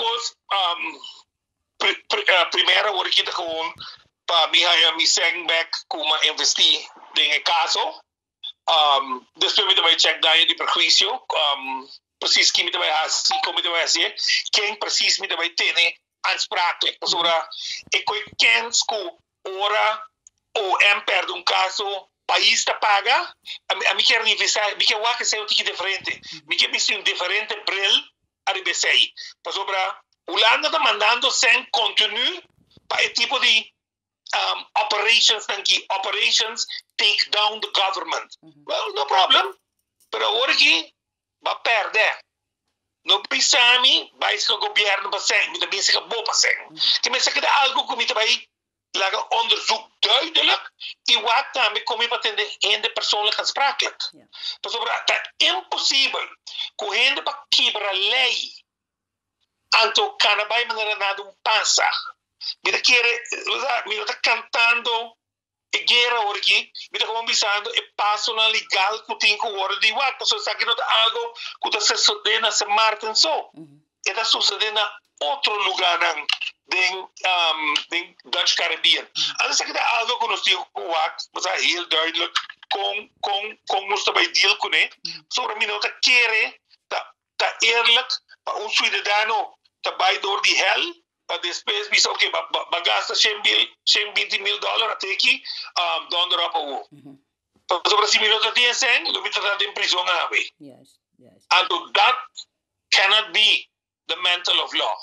kos primero awor aki ta gewoon pa mi haya mi sèn bèk ku mi a investí den e kaso. Despues mi ta bai check daño di perhuisio, precies ki mi ta bai hasi, kon mi ta bai hasié, ken precies mi ta bai tene aansprakelijk. Pasobra e koe kens ku ora OM pèrdè un kaso, pais ta paga. Ami kier revisa, mi kier wak esei un tiki diferente. Mi kier bisti un diferente bril ariba esei. Pasobra Hulanda ta mandando sèn kontinu pa e tipo di operations nan ki operations take down the government. Well, no problem. Pero awor aki ba perde. No bisa mi bai sika gobierno pa sèn, mi ta bin sika bo pa sèn. Ke mester keda algo ku mi ta bai laga onderzoek duidelijk i wak tambe kon mi pa tende hende persoonlijk aansprakelijk. Pasobra ta imposibel ku hende pa kibra lei anto kana bai manera nada un pasa. Mi ta kere, mi no ta kantando e guera awor aki, mi ta komo bisando e pasonan legal ku tin ku wòrdu di wak, pasobra esaki no ta algo ku ta sosodé na Sint Maarten so, e ta sosodé na otro lugánan den den Dutch Caribbean. Anto esaki ta algo ku nos tin ku wak, bo sa, heel duidelijk kon kon kon nos ta bai deal kuné, pasobra mi no ta kere ta ta eerlijk pa un suidadano ta bai door di hel pa despues bisa oke ba ba gasta shen mil shen binti mil dollar a teki donder op awo. Pasobra si mi no ta tin e sèn lo mi ta ta den prizon awe. Anto dat cannot be the mental of law.